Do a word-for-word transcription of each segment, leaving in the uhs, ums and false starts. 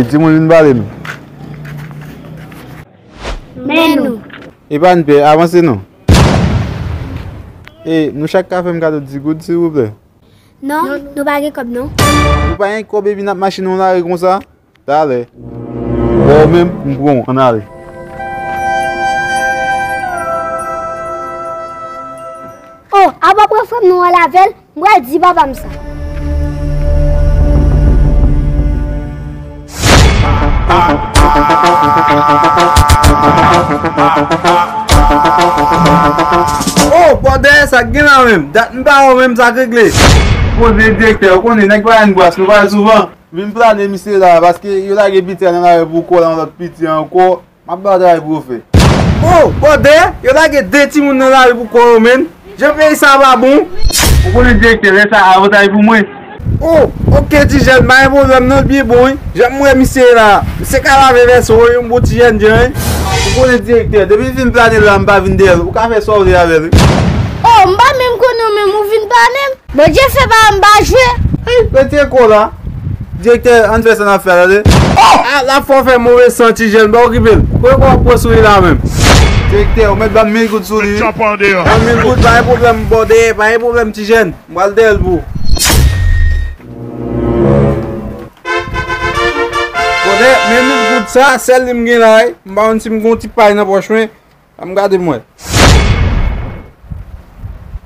Timoun, vin pale m. Men nou. Epa n pè, avanse non. E, nou chak ka fè m kado dis goud, silvouplè? Non, nou pa gen kòb non. Nou pa gen kòb epi n ap mache nan lari konsa? Talè. Bon, ou menm, m pran w, ann ale. Oh, apa pran frè m nan al avè l? M pral di papa m sa. Oh, bòdè, sa k gen la menm? Dat m pa wè w menm, sa k regle? Poze direktè, ou konnen nèg pa ann bras, nou pale souvan. Vin plane misye la, paske yo lage piti a nan lari pou kò l a yon lòt piti ankò. M ap ba w travay pou w fè. Oh, bòdè, yo lage de timoun nan lari pou kò yo, menn. Jan peyi sa a pa bon. Ou konnen direktè, lè sa a avantaj pou mwen. Oh, oke, ti jèn, pa gen pwoblèm non, l byen bon, wi. Jan m wè misye la, misye ka lave vèso, wi, yon bon ti jèn jan, wi. Ou konnen direktè, depi l fin plane l la, m pa vin dèyè l. Ou ka fè sa w vle avè l, wi. Oh, m pa menm konnen w menm, ou vin pa menm. Bondye fè pa m pa jwe. Ey, retire kò w la. Direktè, ann fè sa n ap fè a, tande. Oh! A, l ap fè w fè move san, ti jèn, pa okipe l. Kote kò w ap pran sou li la menm? Direktè, ou mèt ban m mil goud sou li. Ban m mil goud, pa gen pwoblèm, bòdè, pa gen pwoblèm, ti jèn. M pral dèyè l pou ou. Bòdè, men mil goud sa, sèl li m gen la, wi. M pa konn si m gen yon ti pay nan pòch mwen. Ann gade m wè.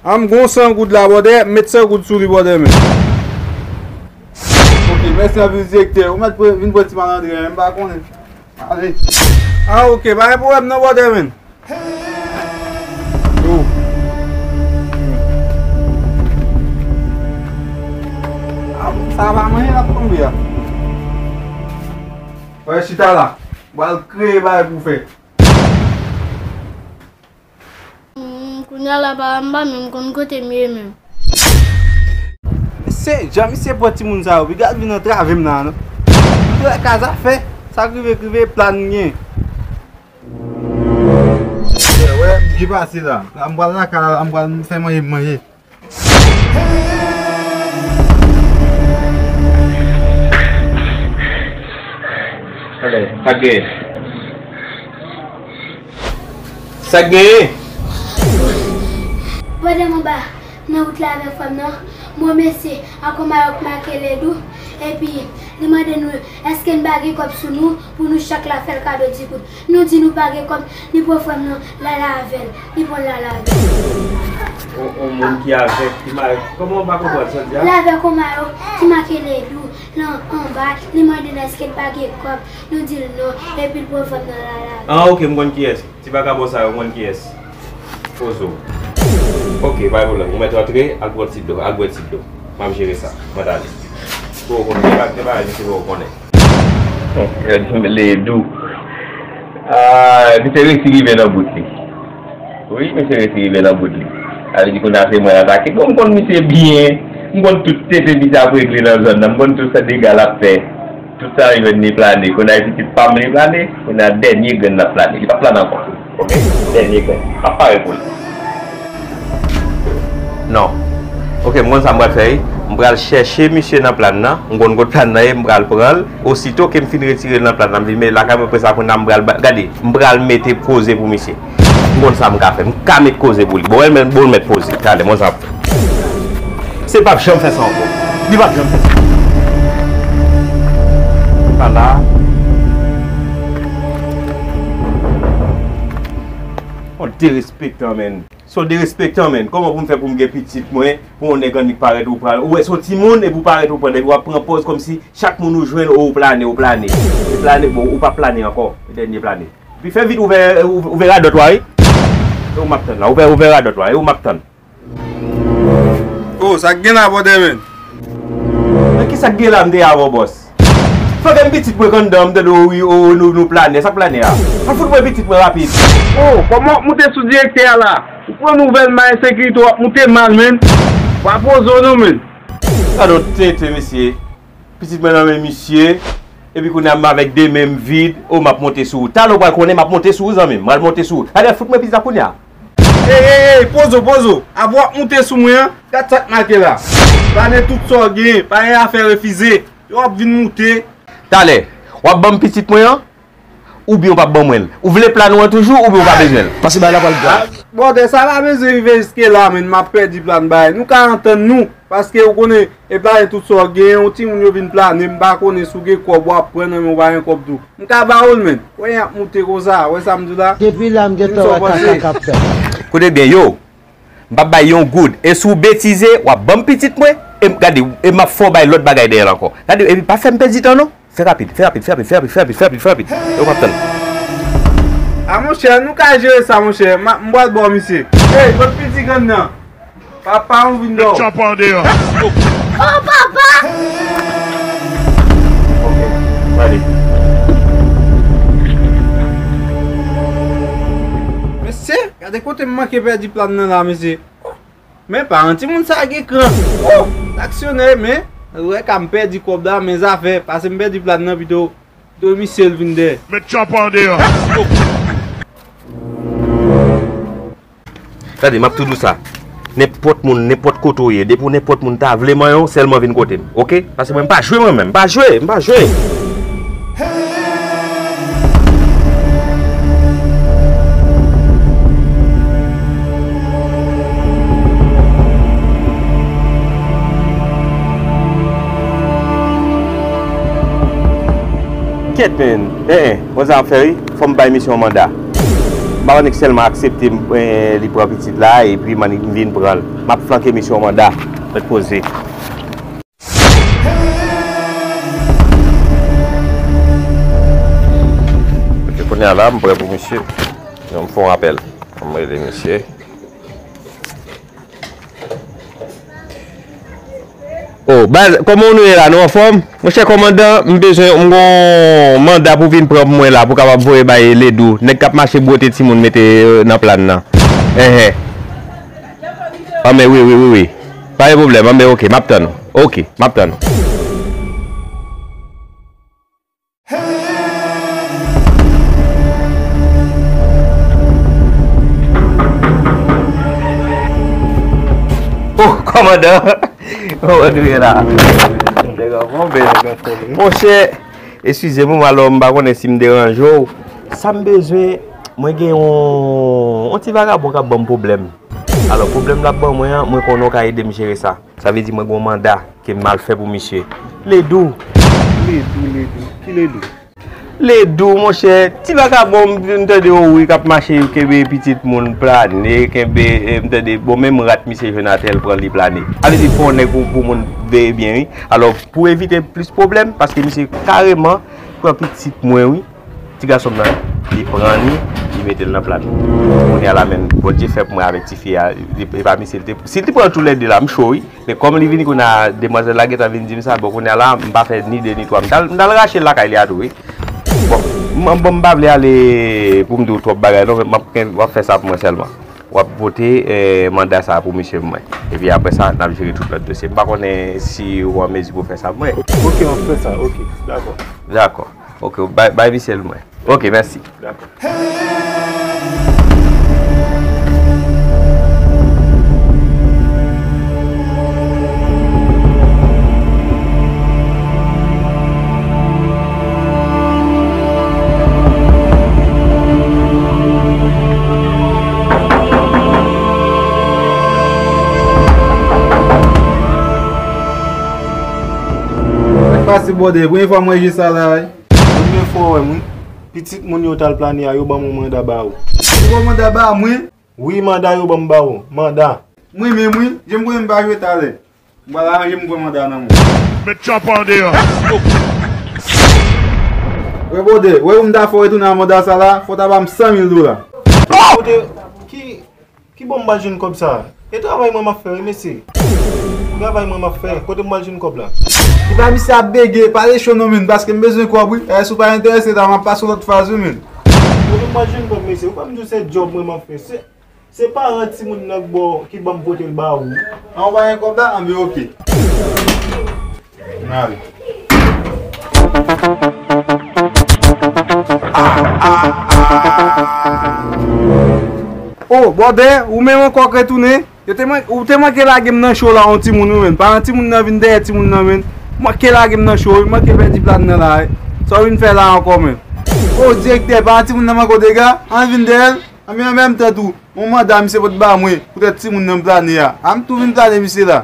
An m gon san goud la, bòdè, m met san goud sou li, bòdè, men. Oke, mèsi anpil, direktè. Ou mèt pre-, vin pran ti malandren an, m pa konnen. Ale. Ah, oke, pa gen pwoblèm non, bòdè, men. Yo. Ah, sa pa manje l ap tonbe a. Wè, chita la. M pral kreye bagay pou w fè. Hmm, kounye a la, pa m pa menm konn kote m ye menm. Mesye, jan misye pran timoun sa yo, piga l vin antrave m nan, non. M twè ka zafè, sa k rive k rive, plan gen. Wè, wè, m byen pase la. La, m pral lakay la, m pral fè manje, m manje. Alè, sa k genyen? Sa k genyen? Bòdè m anba nan wout la avèk frè m nan. Bon, mesye, a kòm ayòk make ledou, epi li mande nou, èske n pa gen kòb sou nou pou nou chak la fè l kado dis goud. Nou di nou pa gen kòb, li pran frè m nan, l al avè l, li pran l al avè l. On, on moun ki avèk, ki ma-, kòman w pa konprann sa l di a? L avèk on mayò ki make ledou, lan anba, li mande n èske n pa gen kòb, nou di l non, epi l pran frè m nan, l al avè l. Ah, oke, m konn kiyès. Ti vakabon sa yo, m konn kiyès. Poze w. Oke, pa gen pwoblèm. Ou mèt rantre, al pran ti dlo, al bwè ti dlo. M ap jere sa. Mwen t ale. Pou w konnen, gen pa, gen bagay misye fè w konnen. Gad jan l dou. Ah, misye resi rive nan bout li. Wi, misye resi rive nan bout li. Sa vle di kounye a se mwen l atake. Bon, m konn misye byen. M konn tout tete misye ap regle nan zòn nan. M konn tout sa dega l ap fè. Tout sa li jwenn li plane. Kounye a e pitit pa m li plane. Kounye a dènye grenn l ap plane. Li p ap plane ankò. Oke? Dènye grenn. M ap pare pou li. Non. Oke, m konn sa m pral fè wi. M pral chèche misye nan plan nan. M konn kot plan nan ye, m pral pran l. Osito ke m fin retire l nan plan nan, m vin mete l lakay mwen, apre sa kounye a m pral ba-, gade, m pral mete koze pou misye. M konn sa m ka fè. M ka met koze pou li. Bon, l mèt, bon, l mèt poze. Talè, m konn sa m ap fè. Se p ap janm fè sa ankò. Li p ap janm fè sa. Pa la. On derespektan, menn. Se on derespektan, menn. Kòman pou m fè pou m gen pitit mwen, pou yon nèg annik parèt ou pran, ou wè se on timoun epi ou parèt ou pran, epi w ap pran pòz kòmsi chak moun ou jwenn, o, ou plane, ou plane. E plane, bon, ou p ap plane ankò. Dènye plane. Epi fè vit ouvè, ou-, ouvè radòt ou a, wi. E ou m ap tann la. Ouvè, ouvè radòt ou a, e ou m ap tann. Oh, sa k gen la, bòdè, menn? Men kisa k gen la, m te avè w, bòs? Fè gen pitit mwen anndan, m tande w, wi, o, nou, nou plane. Sa k plane a? Al fout mwen pitit mwen rapid. Oh, kòman w ap moute sou direktè a la? Ou pran nouvèl mal, ensekirite w ap moute mal, menn. Pa poze w non, menn. Gade yon tenten, mesye. Pitit mwen nan men misye, epi kounye a m avèk de men m vid, o m ap monte sou ou. Talè w pral konnen m ap monte sou ou, zanmi m. M pral monte sou ou. Talè fout mwen pitit la kounye a. Ey, ey, ey, poze w, poze w. Avan w ap monte sou mwen an, gad sa k make la. Plane tout sa w gen, pa gen afè refize. Yo ap vin moute. Talè, W ap ban m pitit mwen an? Oubyen w p ap ban mwen l? Ou vle plan ou an toujou, oubyen w pa bezwen l? Pase bay la pral grav. Bòdè, sa pa bezwen rive jiske la, menn, m ap pèdi plan bagay. Nou ka antann nou, paske ou konnen, e plan tout sa w genyen, yon timoun yo vin plane, m pa konnen si w gen kòb w ap pran nan men w pa gen kòb tou. M ka ba ou l, menn. Wè y ap moute konsa, wè sa m di w la? Depi la, m gentan wè kaka k ap fèt. Koute byen, yo. M p ap bay yon goud. E si w betize, w ap ban m pitit mwen. E m, gade, e m ap fè w bay lòt bagay dèyè l ankò. Gade, epi pa fè m pèdi tan non. Fè rapid, fè rapid, fè rapid, fè rapid, fè rapid, fè rapid, fè rapid. E w p ap tann. A monchè, nou ka jere sa, monchè. M a, m pral ba w misye. Ey, kot piti grann nan? Papa, ou vin dò. Met chòp an deyò. Oh, papa! Ok, prale. Mesye, gade kote m manke pèdi plan nan la, mesye. Men paran timoun sa gen kran. Oh, aksyonè, men, ou wè ka m pèdi kòb la, men zafè, pase m pèdi plan nan pito, pito misye l vin dèyè. Met chòp an deyò. Gade, m ap tou di w sa. Nenpòt moun, nenpòt kote w ye, depi w nenpòt moun ta vle manyen w, sèlman vin kote m, oke? Paske mwen, m pa jwe mwen menm, m pa jwe, m pa jwe. Kèt, men, en, en, bon, sa ap fè, wi. Fò m bay misye yon manda. M pa wè nèg sèlman aksepte m, eh, li pran pitit la, epi m annik m vin pran l. M ap flanke misye yon manda. Ret poze. Ok, kounye a la, m prè pou misye. Yon, m fè yon apèl. M rele misye. Oh, baz, kòman nou ye la? Nou anfòm? Monchè kòmandan, m bezwen, m gon manda pou vin pran pou mwen la, pou kapab voye bay Ledou. Nèg k ap mache bwote timoun mete, euh, nan plan nan. Enhen. Anben, wi, wi, wi, wi. Pa gen pwoblèm, anben, oke, m ap tann ou. Oke, m ap tann ou. Oh, kòmandan! Oh, André la. Nèg an fòm, nèg an fòm. Monchè, eskize m, alò, m pa konnen si m deranje w. Sa m bezwen, mwen gen yon, yon ti vagabon k ap ban m pwoblèm. Alò, pwoblèm l ap ban mwen an, mwen konnen w ka ede m jere sa. Sa vle di mwen gen yon manda ke m al fè pou misye. Ledou. Ledou, Ledou. Ki Ledou? Ledou, monchè. Ti vagabon, m, m tande w wi k ap mache kenbe pitit moun plane, kenbe, eh, m tande, bon, menm rat misye jwenn atè l pran li plane. Sa vle di fò nèg pou, pou moun veye byen, wi. Alò, pou evite plis pwoblèm, paske misye kareman pran pitit mwen, wi. Ti gason m nan, li pran li, li mete l nan plat. Kounye a la menm, Bondye fè pou mwen avèk tifi a, li, li pa misye, li te, si li te pran toulède la, m cho wi. Men kòm li vini kounye a, demwazèl la gentan vin di m sa, bon, kounye a la, m pa fè ni de ni twa. M t al, m t al rache l lakay li a tou wi. Bon, m, bon, m pa vle ale pou m di w twòp bagay non, men m ap, m ap fè sa pou mwen sèlman. W ap pote, eh, manda sa pou misye pou mwen. Epi apre sa, n ap jere tout lòt dosye. M pa konnen si ou an mezi pou fè sa pou mwen. Ok, m ap fè sa, ok, dakò. Dakò. Ok, bay, bay misye l mwen. Ok, mèsi. Dakò. Sa k pase, bòdè? Premye fwa m wè je sa la, wi. Premye fwa w wè m, wi. Pitit moun yo t al plane a, yo ban m yon manda ba ou. Yo ban w manda ba mwen? Wi, manda yo ban m ba ou. Manda. Mwen menm, wi. Jan m konnen m pa jwe talè. M pral aranje m pran manda nan men w. Met tchòp an deyò. Wè, bòdè, wè ou m ta fè w retounen a manda sa la, fò w ta ba m san mil dola. Kote, ki, ki bò m pral jwenn kòb sa a? E travay mwen m ap fè wi, mesye. Travay mwen m ap fè. Kote m pral jwenn kòb la? Epa misye ap bege, pale cho non menn, paske m bezwen kòb wi. E si w pa enterese la, m ap pase w lòt faz wi menn. Kote m pral jwenn kòb, mesye? Ou pa m di w se djòb mwen m ap fè. Se, se paran timoun nan k ba w, ki ban m pote l ba ou. An, ou pa gen kòb la? Anben oke. N ale. Oh, bòdè, ou menm ankò k retounen? Yo te man-, ou te manke lage m nan cho la, yon timoun wi menn. Paran timoun nan vin dèyè timoun nan menn. Manke lage m nan cho wi, manke pèdi plan nan la wi. Sa w vin fè la ankò, menm? O, direktè, pa timoun nan manke w dega? Ann vin dèyè l. Ann, men an menm tan tou, yon manda misye pot ba mwen poutèt timoun nan plane a. A m tou vin plane misye la.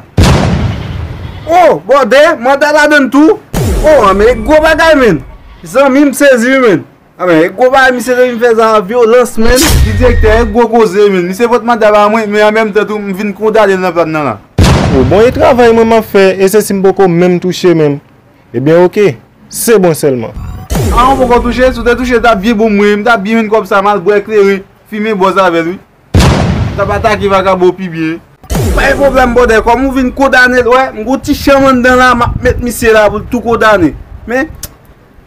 O, bòdè, manda ladann tou? O, ann, men gwo bagay, menm. Zanmi, m sezi wi, menm. Ann, men gwo bagay, misye te vin fè sa a, vyolans, menm. Di direktè, e gwo koze, menm. Misye pot manda ba mwen, men an menm tan tou, m vin kondane l nan plane nan la. O, bon, e travay mwen m ap fè, e se si m poko menm touche, menm. Ebyen, oke. Se bon sèlman. A, ou poko touche? Si w te touche, w t ap byen bon mwen. M t ap byen jwenn kòb sa, m al bwè kleren, fimen bòz avè l, wi. M t ap atake vakabon pi byen. Pa gen pwoblèm, bòdè. Kòm ou vin kondane l, wè, m gon ti chanm anndan la, m ap met misye la pou l tou kondane. Men,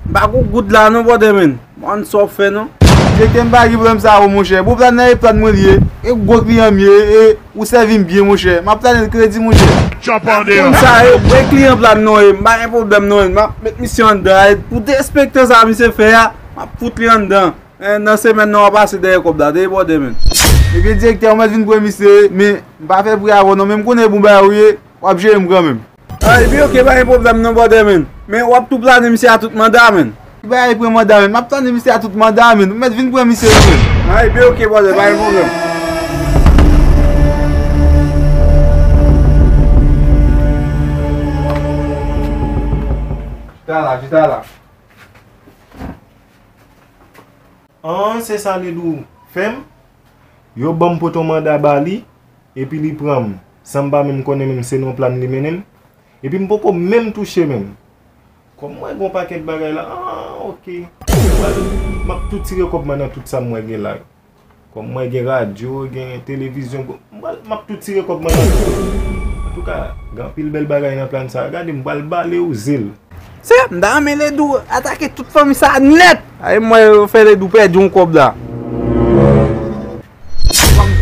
m pa gon goud la, non, bòdè, menm. Bon, sa w ap fè, non? Direktè, m pa gen pwoblèm sa, o, monchè. Bon, plane nan e plane mwen li ye. E gwo kliyan m ye, e Ou sèvi m byen, monchè. M ap plane l kredi, monchè. Jump on there. Konn sa, e, mwen kliyan plane non, e, m pa gen pwoblèm non, e, m ap met misye anndan, e, pou derespektan sa misye fè a, m ap fout li anndan. E, nan semèn nan, w a pase dèyè kòb la, tande bòdè, menm. Ebyen, direktè, ou mèt vin pran misye, men m pa fè pri avè w non, men m konnen bon bagay ou ye, w ap jere m kanmenm. A, ebyen, oke, pa gen pwoblèm non, bòdè, menm. Men w ap tou plane misye a tout manda, menm. Ki bagay pran manda, menm? M ap plane misye a tout manda, menm. Ou mèt vin pran misye wi, menm. A, ebyen, oke, bòdè, pa gen pwoblèm. Chita la, chita la. An, se sa Ledou fè m. Yo ban m pote yon manda ba li, epi li pran m, san m pa menm konnen menm se nan yon plane li mennen m. Epi m poko menm touche menm. Kòm m wè gen yon pakèt bagay la, an, oke. M pral, m ap tou tire kòb mwen nan tout sa m wè gen la yo. Kòm m wè gen radyo, gen televizyon, m pral, m ap tou tire kòb mwen nan tout. Antouka, gen anpil bèl bagay nan plane sa a. Gade, m pral bale w zel. Se, m ta renmen Ledou atake tout fanmi sa a nèt. Ay, m wè yo fè Ledou pèdi yon kòb la.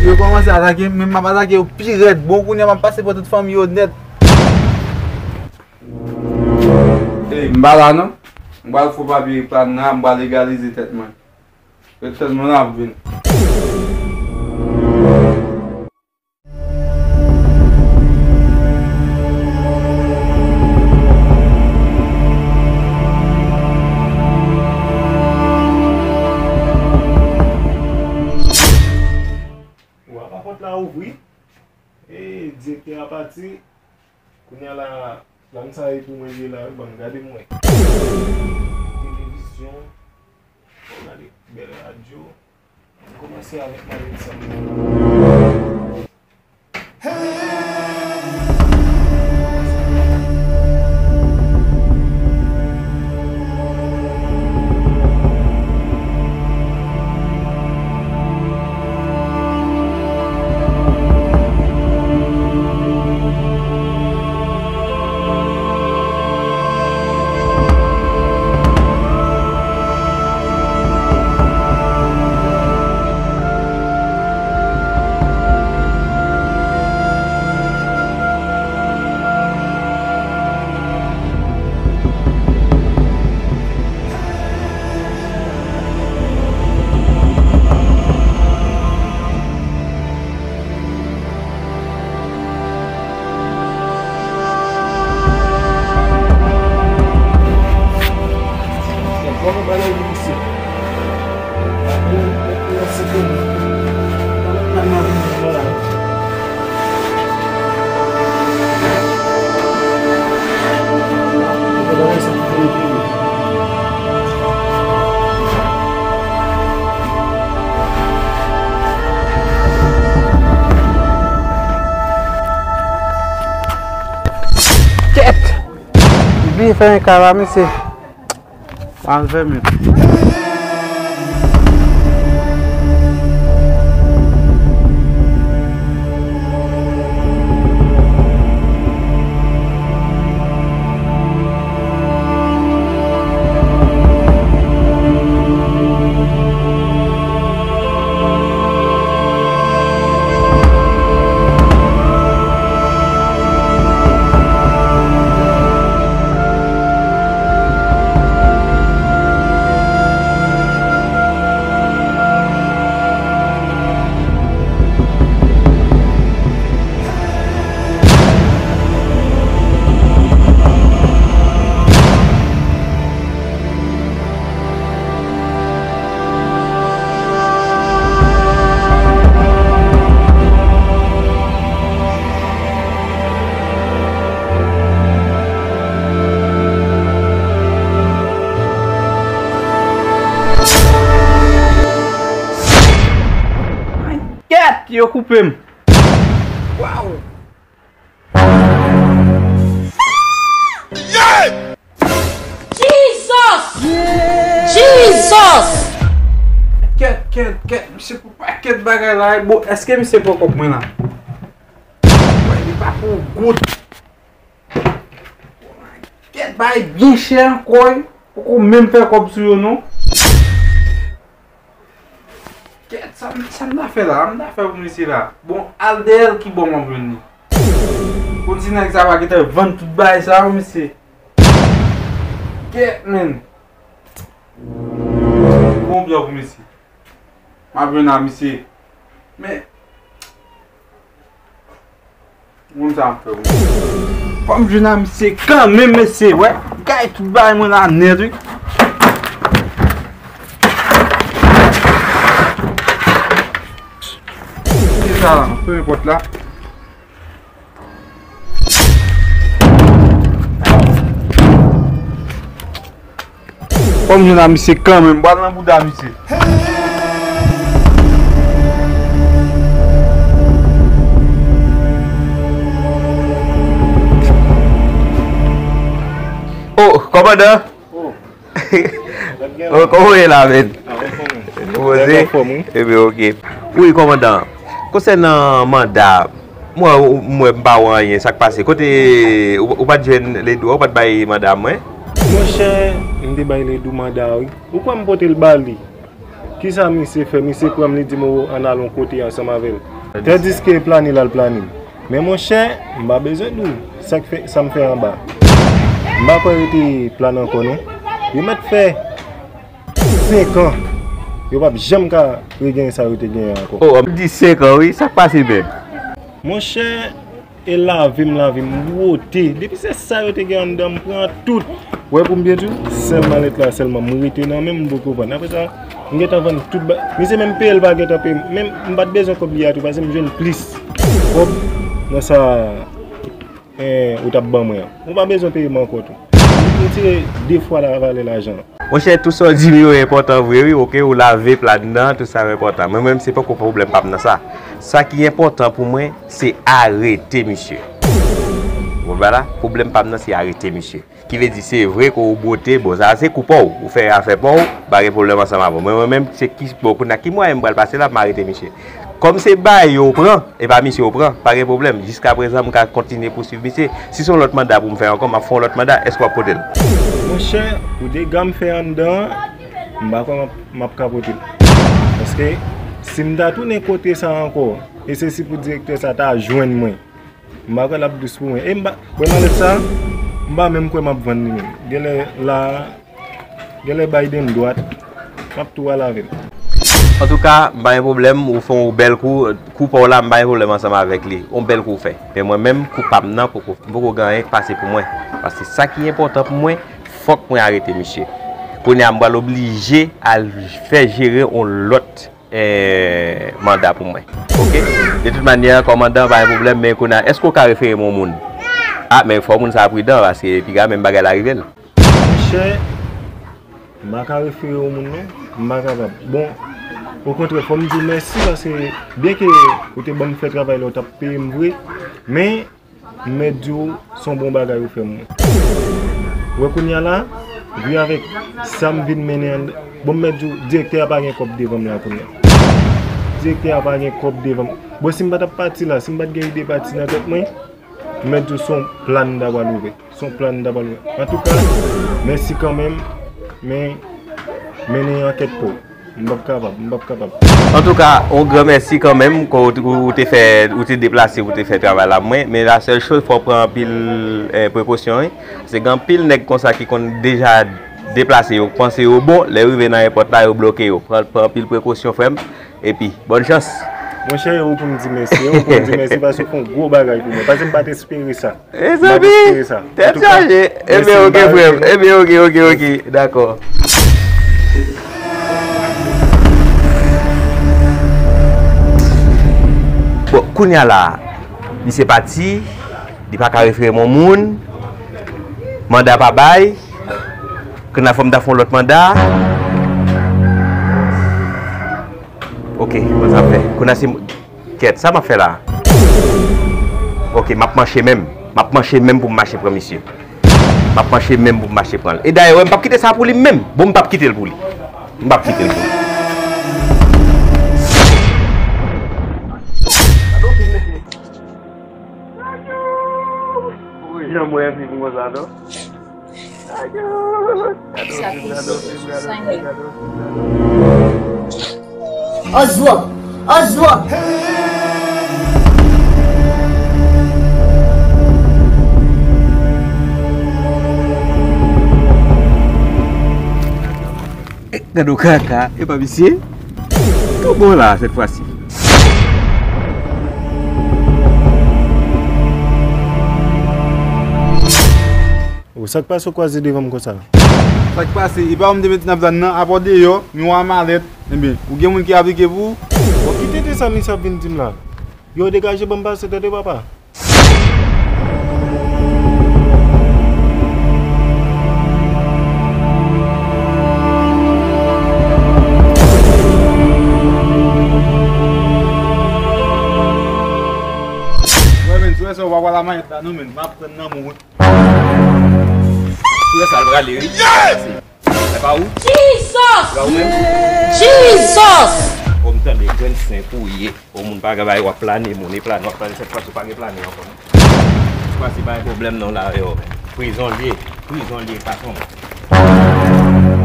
Yo kòmanse atake m, men m ap atake yo pi rèd. Bon, kounye a m ap pase pran tout fanmi yo nèt. Ey, m pa la non. M pral fè papye plane nan, m pral egalize tèt mwen. Ret sèlman, n ap vin. Wa, pa pòt la ouvri. E, direktè a pati. Kounye a la, plane sa e pou mwen li ye la, wi, ban m gade m wè. Televizyon, ban m gade, bèl radyo. Kòmanse avèk Marie Sam. Kèt! Li bliye fè yon kava, mesye. Malfè menm. Kèt, yo koupe m. Waw. Jesus! Kèt, kèt, kèt, misye pou pakèt bagay la, bon, èske misye pran kòb mwen la? Wè, li pa pran goud. Kèt, bay byen chè ankò, wi. Poko menm fè kòb sou yo, non. Kèt, sa, sa m ta fè la, m ta fè pou misye la. Bon, al dèyè l ki bò m ap jwenn li. Konn si nèg sa pa gentan vann tout bagay sa, wi, misye. Kèt, menn. Bon blan pou misye. M ap jwenn a misye. Men, moun sa ap fè moun. Fò m jwenn a misye kanmenm, mesye. Wè, gay tout bagay mwen la nèt, wi. Ki sa la? Fèmen pòt la. Fò m jwenn a misye kanmenm, m pral nan bouda misye. Oh, kòmandan! Oh, kòman w ye la, men? Ou poze? Ebyen, oke. Wi, kòmandan. Konsènan manda, mwen, mwen, m pa wè anyen. Sa k pase? Kote, ou, ou pa t jwenn Ledou a, ou pa t bay manda mwen? Monchè, m te bay Ledou manda a, wi. Ou kwè m pote l ba li? Kisa misye fè? Misye pran m, li di m, o, ann al yon kote ansanm avè l. Tandiske plane l al plane m. Men monchè, m pa bezwen di w sa k fè, sa m fè anba. M pa kwè yo te plane ankò, non. Yo mèt fè senk an. Yo p ap janm ka regenyen sa yo te genyen ankò. Oh, m di senk an, wi. Sa k pase, menm? Monchè, e lave m, lave m, bwote. Depi se sa yo te gen anndan, m pran tout. Wè, pou m byen di w, sèl malèt la sèlman m rete nan men m, m poko vann. Apre sa, m gentan vann tout ba-, misye menm peye l pa gentan peye m. Men m pa t bezwen kòb li a tou, paske m jwenn plis kòb nan sa, eh, ou t ap ban mwen an. Ou pa bezwen peye m ankò tou. M tire de fwa la valè lajan an. Monchè, tout sa w di m yo enpòtan vre, wi, oke, ou lave pla anndan, tout sa yo enpòtan. Mwen menm, se poko pwoblèm pa m nan sa. Sa ki enpòtan pou mwen, se arete misye. Ou konprann la? Pwoblèm pa m nan, se arete misye. Ki vle di, se vre ke w bwote, bon, sa se kou pa w, ou fè afè pa w, pa gen pwoblèm ansanm avè w. Men mwen menm, se ki, bon, kounye a, ki mwayen m pral pase la pou m arete misye? Kòm se bay yo w pran, e pa misye w pran, pa gen pwoblèm. Jiskaprezan, m ka kontinye pouswiv misye. Si se yon lòt manda pou m fè ankò, m ap fè yon lòt manda, èske w ap pote l? Monchè, pou dega m fè anndan an, m pa kwè m ap, m ap ka pote l. Paske, si m ta tounen kote sa a ankò, e se si pou direktè sa a ta jwenn mwen. M pa kwè l ap dous pou mwen. E m pa, wè malèt sa, m pa menm kwè m ap vann li menm. Genlè la, genlè bay den dwat, m ap tou al avè l. Antouka, m pa gen pwoblèm, ou fè yon bèl kou, kou pa w la, m pa gen pwoblèm ansanm avèk li. Yon bèl kou w fè. Men mwen menm, kou pa m nan, poko, m poko gen anyen k pase pou mwen. Paske sa ki enpòtan pou mwen, fòk mwen arete misye. Kounye a, m pral oblije al fè jere yon lòt eh, manda pou mwen. Oke? De tout manyè, kòmandan, pa gen pwoblèm, men kounye a, èske w ka refere m yon moun? A, men fò moun sa a pridan, paske piga menm bagay la rive l. Monchè, m pa ka refere yon moun, non. M pa kapab. Bon, okontrè, fò m di w mèsi, paske byenke ou te ban m fè travay la, ou t ap peye m vre, men m mèt di w, se yon bon bagay ou fè mwen. Wè kounye a la, vi avèk sa m vin mennen an, bon, m mèt di w, direktè a pa gen kòb devan m la kounye a. Direktè a pa gen kòb devan m. Bon, si m pa t ap pati la, si m pa t gen ide pati nan tèt mwen, m mèt di w, se yon plan m ta pral ouvè. Se yon plan m ta pral ouvè. Antouka, mèsi kanmenm, men mennen ankèt pa w. M p ap kapab, m p ap kapab. Antouka, yon gran mèsi kanmenm, ke w, ou, ou te fè, ou te deplase, ou te fè travay la pou mwen. Men la sèl choz, fò w pran anpil, eh, prekosyon, wi. Paske gen anpil nèg konsa ki konn deja deplase, yo panse yo bon, lè yo rive nan ayewopò la, yo bloke yo. Pran, pran anpil prekosyon, frè m, epi, bòn chans. Monchè, e ou pou m di mèsi, e ou pou m di mèsi, paske w fè yon gwo bagay pou mwen. Paske m pa t espere sa. Mezanmi, tèt chaje. Ebyen, oke, frè m. Ebyen, oke, oke, oke. Dakò. Bon, kounye a la, misye pati, li pa ka refere m yon moun, manda pa bay, kounye a fò m ta fè yon lòt manda. Oke, bon, sa fè. Kounye a se Kèt, sa m ap fè la? Ok, m ap manche menm. M ap manche menm pou m mache pran misye. M ap manche menm pou m mache pran l. E dayè, wè, m p ap kite sa pou li menm. Bon, m p ap kite l pou li. M p ap kite l pou li. Jan mwen viv konsa, non? Ozwa! Ozwa! Gade w kaka, e pa misye? Tou bon la, sèt fwa si. Ou sa k pase w kwaze devan m konsa? Sa k pase, e pa ou m te mete nan plàn nan, apa w deyò, men w a malèt. Ebyen, ou gen moun ki aplike pou ou? Bon, ki tenten sa misye ap vin di m la? Yo, degaje ban m pase, tande papa. Wè, men, si w wè sa, w pa pral a mayèt la, non, men, m ap pran nan men w. Tou lè sa l prale, wi. Yes! Se pa ou? Jesus! Se pa ou menm? Jesus! Kòm tande grenn senp ou ye. Yon moun pa gen bagay w ap plane moun, e plane w ap plane, sèt fwa si w pa gen plane ankò non. Sèt fwa si pa gen pwoblèm non la yo. Prizon l ye, prizon l ye, pa sonje.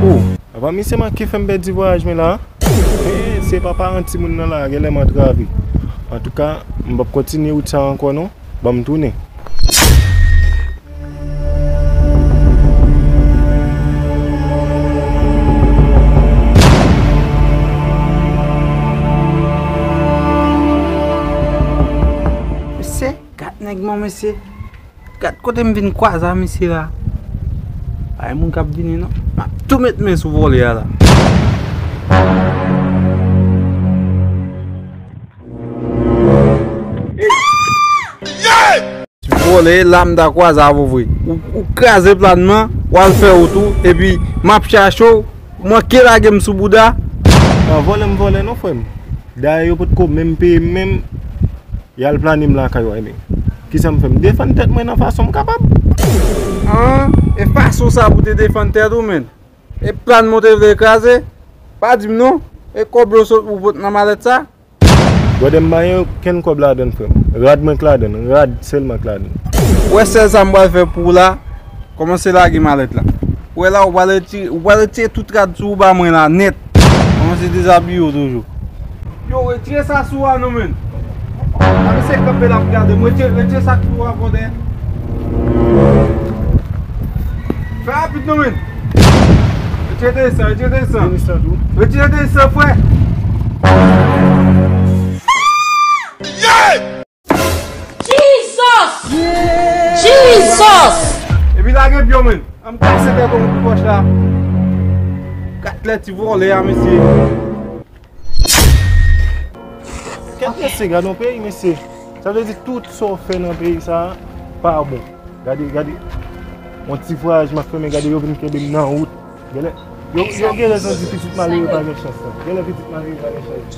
Oh! Apa misye manke fè m pèdi vwayaj mwen la? Men se pa paran timoun nan la, genlè m antrave. Antouka, m p ap kontinye wout sa ankò non. Ban m tounen. Mesye, gad nèg mwen, mesye. Gad kote m vin kwaze a misye la. Pa gen moun k ap vini non. M ap tou met men sou vòlè a la. Ti vòlè, la m ta kwaze avè w vre. Ou, ou kraze plàn mwen, w al fè wout ou, epi m ap chache w, ou manke lage m sou bouda. Pa vòlè m vòlè non, frè m. Dayè, yo potko menm peye m menm, y al plane m lakay w, ebyen. Kisa m fè? M defann tèt mwen nan fason m kapab. An, e fason sa pou te defann tèt ou, menn? E plàn mwen w te vle kraze? Pa di m non. E kòb yo sot ou pot nan malèt sa? Brother, m pa gen okenn kòb ladann, frè m. Rad mwen k ladann, rad sèlman k ladann. Ou wè sèl sa m pral fè pou ou la, kòmanse lage malèt la. Ou wè la, ou pral retire, ou pral retire tout rad sou ou ba mwen la nèt. Kòmanse dezabiye w toujou. Yo, retire sa sou a non, menn. A, misye kanpe l ap gade m. Retire, retire sa k sou a, brother. Fè rapid non, menn. Retire desan, retire desan. Retire desan, frè. Jesus! Jesus! Epi lage pye w, menn. An m kase tèt ou pou pòch la. Gad lè ti vòlè a, mesye. Kèt mesye, gade yon peyi, mesye. Sa vle di tout sa w fè nan peyi sa a pa bon. Gade, gade. Yon ti vwayaj m ap fè, men gade yo vin kenbe m nan wout. Genlè, yo, yo genlè santi pitit malere pa gen chans la. Genlè pitit malere pa gen chans.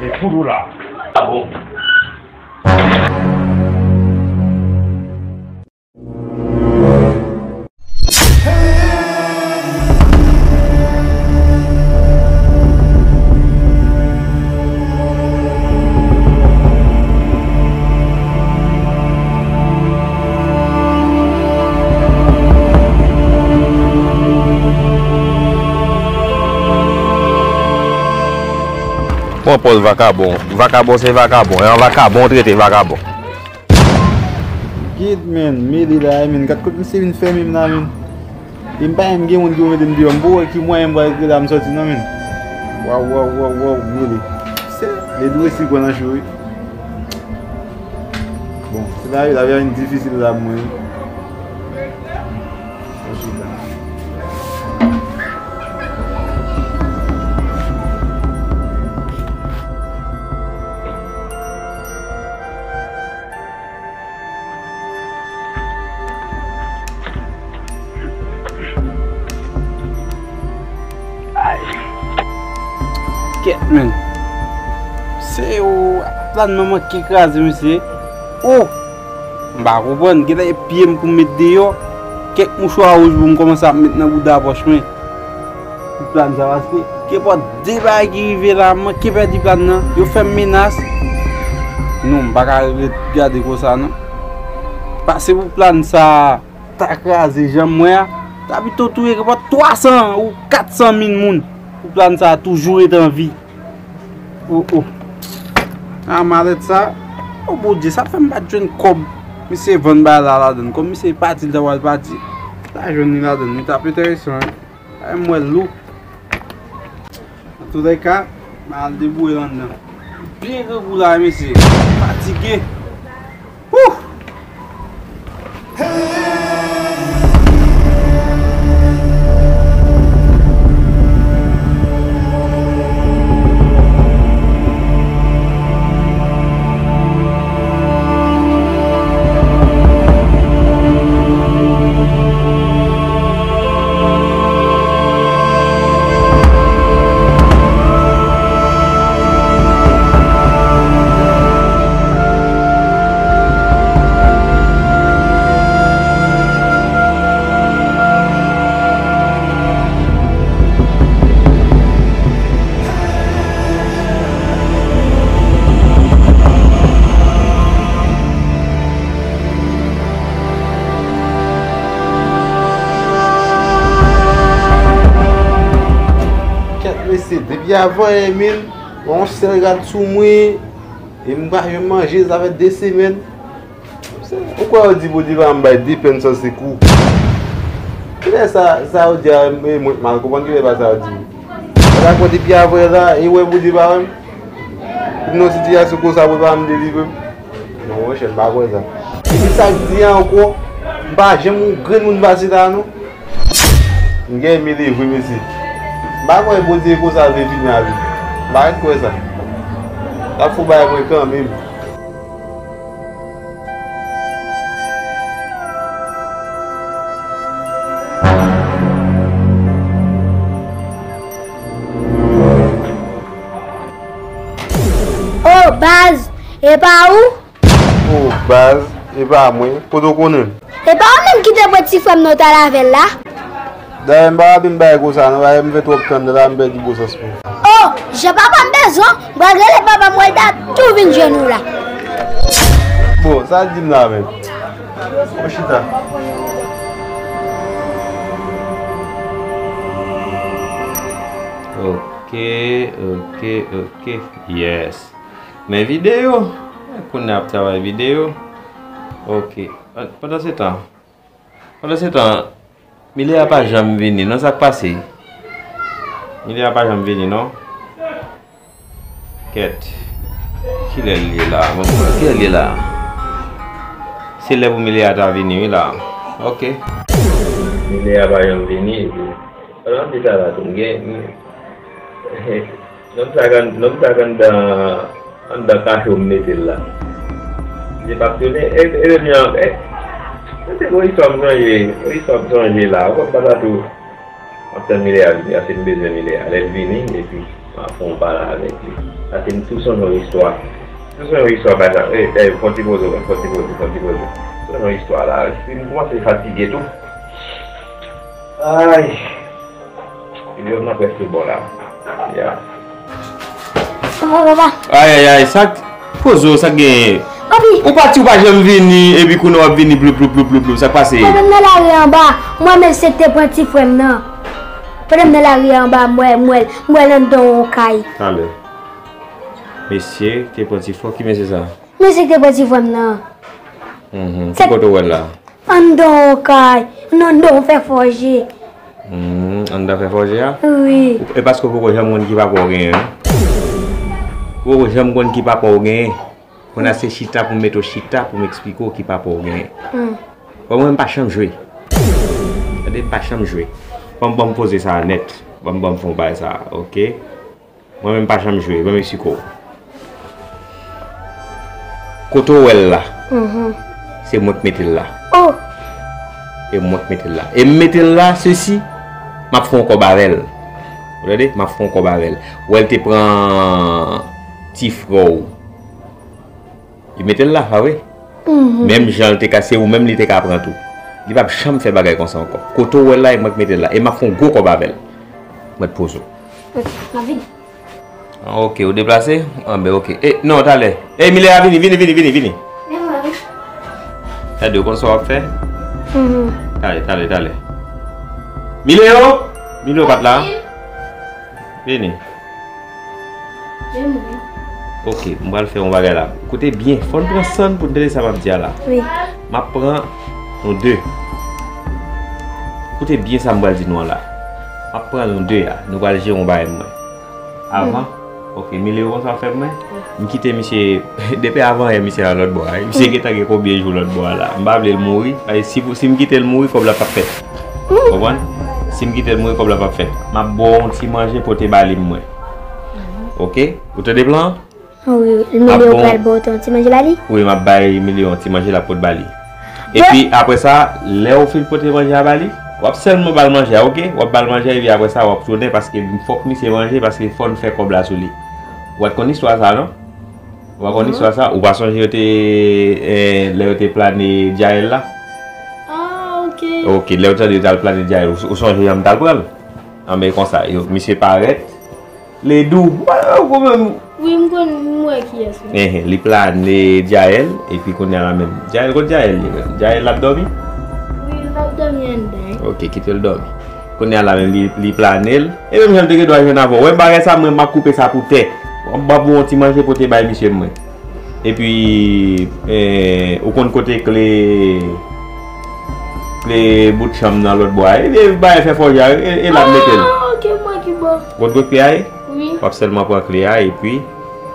E koudou la. Ah bon? Pran pòz vakabon. Vakabon se vakabon. E an vakabon w trete vakabon. Gad, menn, mele la, menn. Gad kot misye vin fèmen m la, menn. E m pa menm gen moun ki pou mete m deyò. M poko wè ki mwayen m pral rete la m sòti non, menn. Waw, waw, waw, waw, mele. Se, mele dwe si pran nan cho, wi. Bon, se la, wi, lavi a vin difisil la pou mwen, wi. Mwen chita. Men, se ou, plan nan manke kraze, mesye. Oh! M pa konprann, genlè e pye m pou m met deyò, kèk mouchwa wouj pou m kòmanse ap met nan bouda pòch mwen. Pou plan sa, paske gen pòt de bagay ki rive la, m manke pèdi plan nan, yo fè m menas. Non, m pa ka ret gade konsa, non. Pase pou plan sa ta kraze jan m wè a, ta pito touye gen pòt twa san ou kat san mil moun pou plan sa toujou ret an vi. Oh, oh. A malèt sa. Oh, Bondye, sa fè m pa t jwenn kòb. Misye vann bagay la ladann. Kòm misye pati, l ta pral pati. Ta jwenn li ladann. Li t ap enteresan, wi. Ay, m wè l lou. Antoulèka, m al debouye l anndan. Byen grangou la, mesye. Fatige. Wouh! Kèt mesye, depi avan Emil, yon sèl rad sou mwen, e m pa janm manje, sa fè de semèn. Ou kwè yo di Bondye pa m bay de pèn san sekou? Kilè sa, sa yo di a, e mwen k mal konprann, kilè pa sa yo di? Sa kwè depi avan la, e wè Bondye pa wè m? Pou m nan sitiyasyon konsa pou l pa m delivre m. Non, monchè, m pa kwè sa. Epi sa k di a ankò, m pa janm yon grenn moun pase la, non. M gen mele vre, mesye. M pa kwè Bondye konsa l vle fini avè m. M pa ret kwè sa. L ap fè yon bagay mwen kanmenm. Oh, baz, e pa ou? Oh, baz, e pa mwen. Kote w konnen m? E pa ou menm ki te pran ti frè m nan w t al avè l la? Dayè, m pa raple m bagay konsa, non, dayè, m fè twòp tann la, m pèdi bon sans mwen. Oh, jan papa m bezwen w, m pral rele papa m, wè l ta tou vin jwenn ou la. Bon, sa l di m la menm? Bon, chita. Ok, ok, ok. Yes. Men videyo. Kounye a ap travay videyo. Ok. Pandansetan, pandansetan, Milè a pa janm vini, non, sa k pase? Milè a pa janm vini, non. Kèt. Kilè l ye la? Bon, kilè l ye la? Se lè pou Milè a ta vini, wi, la. Ok. Milè a pa janm vini, epi, pandan m di sa la, tou, m gen, m, Nonm sa k ann-, nonm sa k anndan, anndan kacho m mete l la. Li p ap tounen. E, e, e, e, se yon istwa m sonje, yon istwa m sonje la. Ou konn pasa tou. M ap tann Milè a vini, paske m bezwen Milè a. Lè l vini, epi m ap fè yon pale avèk li. Paske m tou sonje yon istwa. Tou sonje yon istwa, pa egzanp. E, e, fò ti poze, fò ti poze, fò ti poze. Tou sonje yon istwa la. Epi m kòmanse fatige tou. Ay. Videyo m nan prèske bon la. Ya. Papa, papa. Ay, ay, ay, sa k, poze w, sa k genyen? Papi. Ou pati, ou pa janm vini, epi kounye a w ap vini, ploup, ploup, ploup, ploup, ploup, sa k pase? Papa, m nan lari anba, m wè mesye k te pran ti frè m nan. Pandan m nan lari anba, m wè, m wè l, m wè l anndan yon kay. Talè. Mesye k te pran ti frè, ki mesye sa? Mesye k te pran ti frè m nan. Mhm. Ki kote w wè l la? Anndan yon kay, anndan yon fè fòje. Hmm, anndan fè fòje a? Wi. E paske w poko janm konn ki papa w genyen, wi. Ou poko janm konn ki papa w genyen. Kounye a se chita pou m mete w chita pou m eksplike w ki papa w genyen. Hmm. Bon, mwen, m pa chanm jwe. Tande, m pa chanm jwe. Ban m, ban m poze sa a nèt. Ban m, ban m fè yon bagay sa a, oke? Mwen menm pa janm jwe, ban m eksplike w. Kote w wè l la, mhm, se mwen k mete l la. Oh! E mwen k mete l la. E m mete l la, sesi, m ap fè yon kòb avè l. Ou tande? M ap fè yon kòb avè l. Ou wè l te pran ti frè w. Li mete l la, pa vre? Menm jan l te ka, se ou menm li te ka pran tou. Li p ap janm fè bagay konsa ankò. Kote w wè l la, e mwen k mete l la. E m ap fè yon gwo kòb avè l. Mwen t poze w. Ok, m ap vini. Ah, ok, ou deplase? Ah, ben, ok. E, non, talè. E, Milea, vini, vini, vini, vini, vini. Gade, ou konn sa w ap fè? Talè, talè, talè. Mileo! Mileo pa t la? Vini. Ok, m pral fè yon bagay la. Koute byen, fò n pran san n pou n tande sa m ap di a la. Wi. M ap pran nou de. Koute byen sa m pral di nou an la. M ap pran nou de a. Nou pral jere yon bagay mwen. Avan? Ok, Mileo konn sa w ap fè pou mwen? M kite misye, depi avan yè misye la lòt bò a. Misye gentan gen konbyen jou lòt bò a la. M pa vle l mouri. Paske si, si m kite l mouri, kòb la p ap fèt. Konprann? Si m kite l mouri, kòb la p ap fèt. M ap ba w yon ti manje pote ba li mwen. Ok? Ou tande plan an? Wi, Mileo pral ba w yon ti manje ba li? Wi, m ap bay Mileo yon ti manje l ap pote ba li. Epi, apre sa, lè w fin pote manje a ba li, w ap sèlman ba l manje a, ok? W ap ba l manje a, epi apre sa, w ap tounen, paske fòk misye manje, paske fò n fè kòb la sou li. Ou pa t konn istwa sa, non? Ou pa konn istwa sa? Ou pa sonje yo te, eh, lè yo te plane Djael la? Ah, ok. Ok, lè yo tande yo t al plane Djael, ou, ou sonje jan m t al pran l? Anben konsa, yo, misye parèt. Ledou, ou pa wè ou menm? Wi, m konn, m wè kiyès wi. Enhen, li plane Djael, epi kounye a la menm. Djael, kot Djael ye menm? Djael l ap dòmi? Wi, l ap dòmi anndan. Ok, kite l dòmi. Kounye a la menm, li, li plane l. E menm jan l te gen dwa jwenn avè w. Wè bagay sa, mwen, m ap koupe sa pou tè. M ap ba w yon ti manje pote bay misye mwen. Epi, eh, ou konn kote kle, kle bout chanm nan lòt bò a. E, e, bagay fè fòjè a, e, e la m mete l. Ah, ok, m wè ki bò. Ou konn kot kle a ye? Wi. W ap sèlman pran kle a, epi,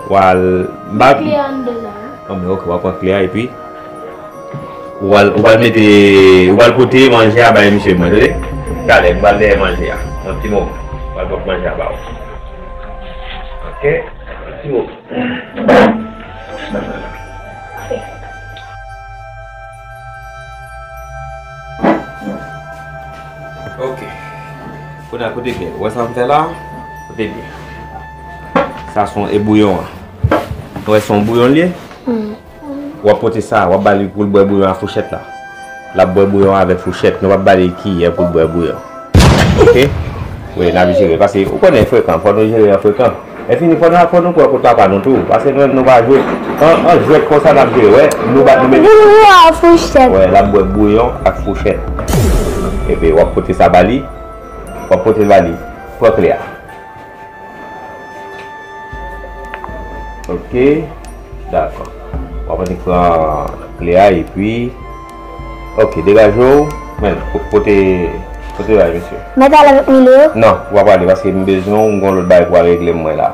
w al, m pa. Kle a anndan la. Anben, ok, w ap pran kle a, epi, w al, w al mete, w al pote manje a bay misye mwen, tande? Talè, m pral dèyè manje a. Nan ti moman, m pral pot manje a ba w. Ok? Nan ti moman. Ok. Kounye a, kote byen? Ou wè sa m fè la? Kote byen? Sa se yon, e bouyon an. Ou wè se yon bouyon l ye? W ap pote sa, w ap ba li pou l bwè bouyon a fouchèt la. L ap bwè bouyon avèk fouchèt, nou p ap ba li kiyè pou l bwè bouyon. Ok? Wi, n ap jere, paske ou konnen frekan, fò nou jere an frekan. Lè fini, fò nou, fò nou kwè kot papa nou tou, paske nou, nou pa jwe. An, an jwèt konsa n ap jere, wè, nou ba, nou mete. Bouyon ak fouchèt. Wè, l ap bwè bouyon ak fouchèt. Epi w ap pote sa ba li, w ap pote l ba li. Pran kle a. Ok. Dakò. W ap annik pran kle a epi. Ok, degaje w. Men, po-, pote, pote bay misye. Mèt ale avèk Mileo? Non, w ap ale paske m bezwen w, m gon lòt bagay pou al regle mwen la.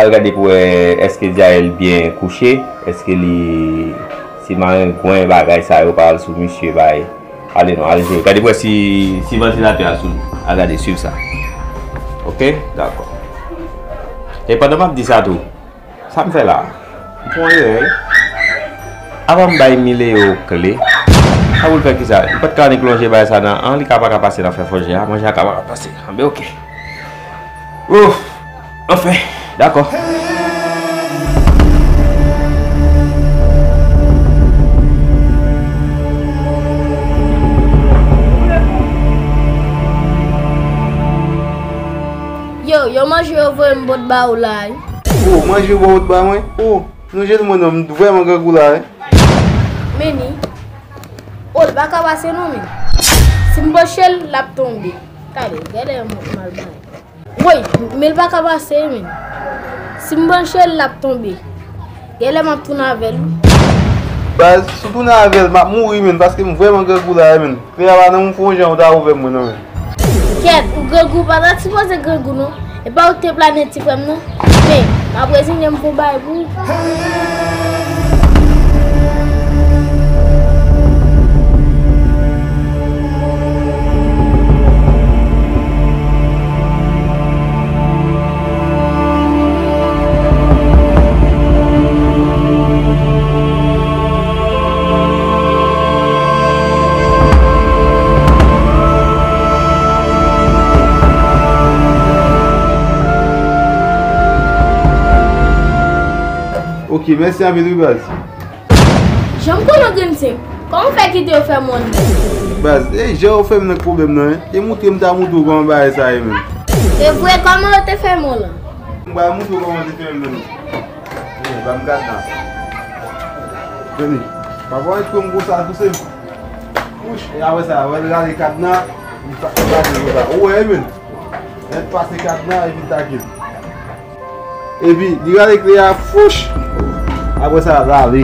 Al gade pou wè èske Djael byen kouche, èske li, si marengwen bagay sa yo pa al sou misye bay. Ale non, al jere. Gade pou wè si, si vantilatè a sou li. Al gade, swiv sa. Ok? Dakò. E pandan m ap di sa tou, sa m fè la? M fè yon erè, wi. Avan m bay Mileo kle, sa pou l fè kisa? Li pa t ka annik lonje bagay sa nan an, li ka pa ka pase nan fè fòjè a, manje a ka pa ka pase. Anben, ok. Ouf! Anfen, dakò. Yo, yo manje yo voye m bòt ba ou la, wi. O, manje yo ba w bòt ba mwen? O, nou jwenn mwen non, m vrèman grangou la, wi. Men ni. O, l pa ka pase non, men. Si m panche l, l ap tonbe. Talè, gade yon mal bay. Woy, men l pa ka pase, men. Si m panche l, l ap tonbe. Genlè m ap tounen avè l. Baz, si w tounen avè l, m ap mouri, men, paske m vrèman grangou la, men. Kle a pa nan men w, fè yon jan ou ta ouvè mwen nan men. Kèt, ou grangou, pa ta sipoze grangou non. E pa ou k te plane ti frè m nan. Men, m ap reziyen m pou bay pou ou. Ok, mèsi anpil wi baz. Jan m konnen w grenn senp, kòman w fè kite yo fèmen w anndan? Baz, e jan yo fè m nan k pwoblèm nan, e moutre m ta moutre w kòman bagay sa ye menm. E vre, kòman yo te fèmen w lan? M pral moutre w kòman yo te fèmen m nan. Vini, ban m kadna. Vini. Papa w ret pran m konsa tou se. Wouch, e apre sa, wè l rale kadna, li pa, li pa di konsa. Ou wè, e menm. Nèt pase kadna epi l take l. Epi, li rale kle a, fouch! Apre sa, l ale.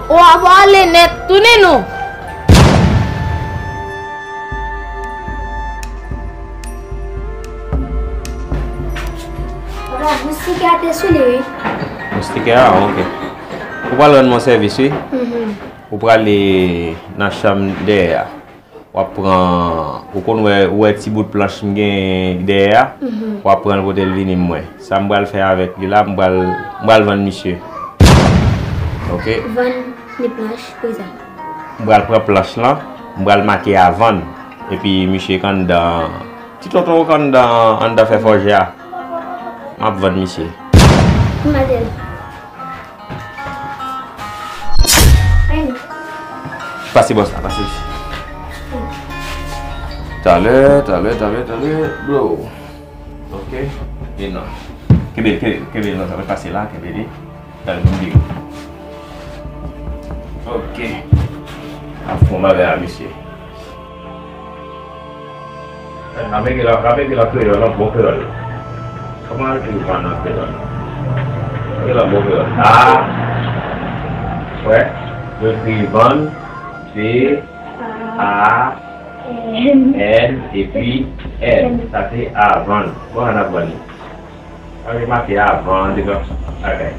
Ou ap ale nèt, tounen non! Papa, moustikè a te sou li, wi. Moustikè a, ok. Ou pral rann mwen sèvis, wi. Mhm. Ou prale nan chanm dèyè a. W ap pran, ou konn wè, ou wè ti bout planch m gen dèyè a? Mhm. W ap pran l pote l vini mwen. Sa m pral fè avèk li la, m pral, m pral vann misye. Ok? Vann ni planch, pou sa. M pral pran planch lan, m pral make a vann. Epi misye k anndan, ti tonton k anndan, anndan fè fòje a. M ap vann misye. Ki modèl? Pase bòs la, pase. Talè, talè, talè, talè, bro. Ok. E non. Kenbe, kenbe, kenbe, non, sa va pase la, kenbe li. Talè, nou di. Ok. Ap fon bagay a, mesye. N ap mete la, n ap mete la kreyòl, nan bon kreyòl. Kòman yo ekri vann an kreyòl? Mete la bon kreyòl. A, wè, yo ekri vann, V, A, N, epi N. Sa se avann. Bon, n ap vann li. Sa vle make avan, depi bagay.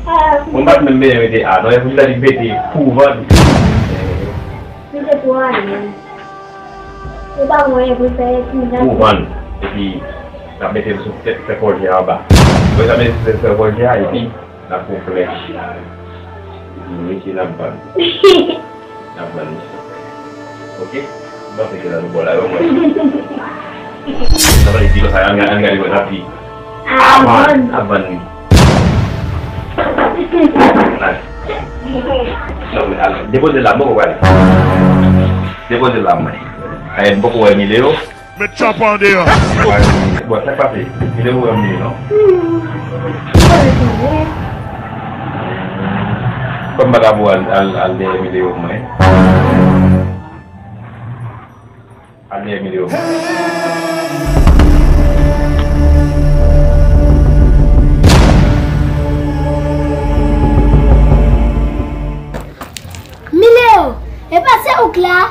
Mwen m pa t menm bezwen mete a, non, e pou sa li mete pou vann. Li te pou anyen. Li pa pou anyen pou fè, pou vann. Epi, n ap mete l sou tèt fè fòje a anba. Mwen sa mete sou tèt fè fòje a, epi, n ap fè yon flèch. Epi, mesye n ap vann. N ap vann misye. Ok? M panse ke nan nou bò la, yo, mwen. Sa vle di konsa, ann, ann gade mwen, n ap di. Avan, avan li. Non, men, al, depoze l la, m poko prale. Depoze l la, mwen. Ay, m poko wè mil ewo. Met tchapa andeyò. Bon, sa k pase? Mil ewo an mil, non? Kòm m pa ka pou al, al, al dèyè mil ewo mwen. Al dèyè mil ewo mwen. Mil ewo, e pa se ou k la?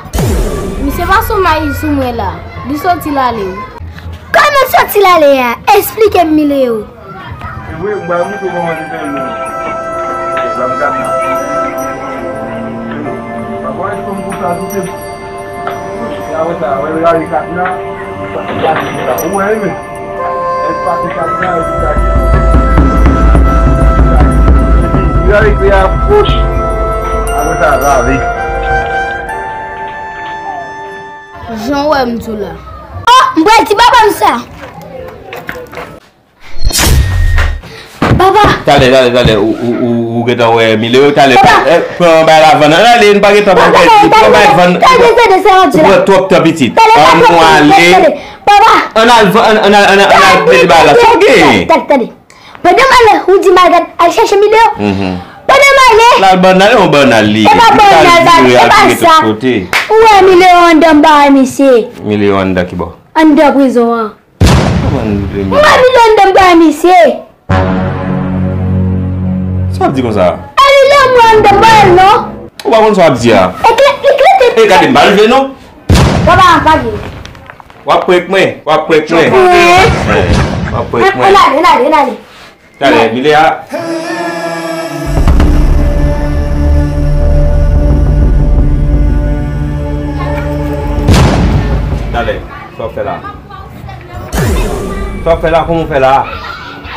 Misye pase yon mayi sou mwen la. Li soti l ale wi. Kòman soti l ale a? Esplike m, mil ewo. Se vre, m pral montre w kòman se fè l menm. Ban m kadna. Papa, e fanm konsa, sou se. E apre sa, wè l rale kadna, li pase konsa. Ou wè, men. Li pase kadna, li pase. Li rale kle a, fouch! Apre sa, lave. Jan w wè m di w la. Oh, m pral di papa m sa. Papa! Talè, talè, talè, ou, ou, ou, ou gentan wè mil ewo, talè, papa! Eh, pran bay la vann, ann ale, n pa gentan pran bay, pran bay vann, ou pran twòp tan pitit. Ann nou ale. Papa! Ann al, ann, ann al, ann al, ann al mete bay la, sa w genyen? Tande, tande. Pandan m ale, ou di m al gad, al chèche mil ewo. Pandan m ale. L al bannal, e yon bannal li ye. E pa bannal, e pa sa. Ou wè mil ewo anndan m bay misye. Mil ewo anndan ki bò? Anndan prizon an. Kòman mil ewo? Ou wè mil ewo anndan m bay misye. Sa w ap di konsa? E mil ewo mwen anndan m bay l non. Ou pa konn sa w ap di a. E kle, e kle te. E gade m pa l vle non. Papa, pa vle. W ap prank mwen, w ap prank mwen. Prank. W ap prank mwen. Ann ale, ann ale, ann ale. Talè, mile a. Talè, sa w fè la? Sa w fè la, kòman w fè la?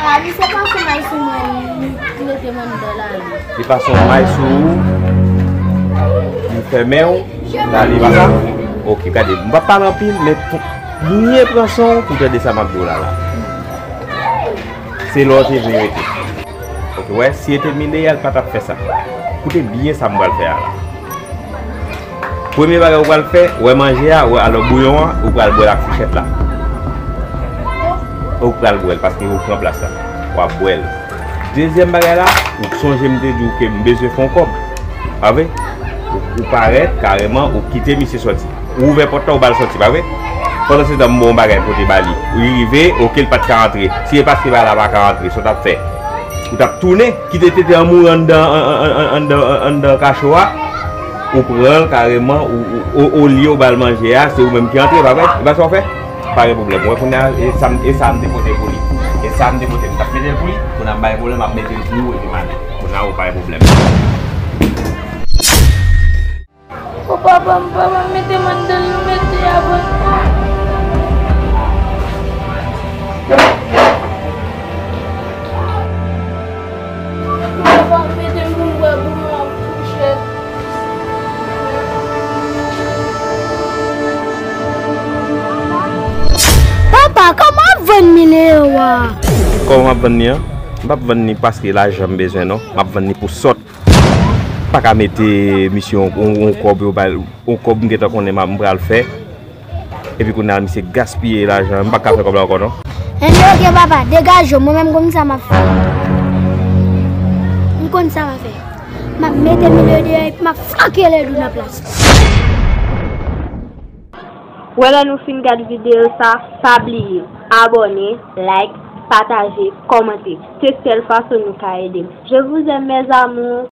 A, li se pase may sou mwen, li, li mete m anndan la, li. Li pase yon may sou ou, li fèmen w, la, li pa sa? Ok, gade, m p ap pale anpil, men pou byen pran san w pou w tande sa m ap di w la, la. Se lè w te vle rete. Ok, wè, si e te Mireya, l pa t ap fè sa. Koute byen sa m pral fè a la. Premye bagay ou pral fè, wè manje a, wè alò bouyon an, ou pral bwè l ak fouchèt la. Ou pral bwè l, paske ou pran plas la. W ap bwè l. Dezyèm bagay la, ou sonje m te di w ke m bezwen fè yon kòb. Pa vre? Ou, ou parèt, kareman, ou kite misye sòti. Ou ouvè pòt la, ou ba l sòti, pa vre? Pandan se tan, m ba w yon bagay pote ba li. Ou rive, oke, l pa t ka antre. Si e paske bagay la pa ka antre, sa w t ap fè? Ou t ap tounen, kite tete an mouri anndan, an, an, an, anndan, an, anndan kacho a. Ou pran l kareman, ou, ou, o, olye ou ba l manje a, se ou menm ki antre, pa vre? E pa sa w fè? Pa gen pwoblèm. Ou wè kounye a, e sa m, e sa m te pote pou li. E sa m te pote, m t ap mete l pou li. Kounye a m pa gen pwoblèm, m ap mete l pou ou epi madanm. Kounye a ou pa gen pwoblèm. O papa m, papa m mete m anndan l, nou mete avan. Papa m mete m pou m bwè bouyon ak fouchèt. Papa, kòman w ap vann mil ewo a? Kòman m ap vann li an? M p ap vann li paske lajan m bezwen non. M ap vann li pou sòt. Pa ka mete misye yon, yon, yon kòb yo ba l, yon kòb m gentan konnen m a, m pral fè. Epi kounye a misye gaspiye lajan, m pa ka fè kòb la ankò non. Ebyen oke papa, degaje w, mwen menm m konn sa m ap fè. M konn sa m ap fè. M ap mete Milo deyò epi m ap flanke Ledou nan plas. Wè lè nou fin gad videyo sa, pa bliye abòne, like, pataje, kòmante. Se sèl fason nou ka ede m. Je vous aime mes amours.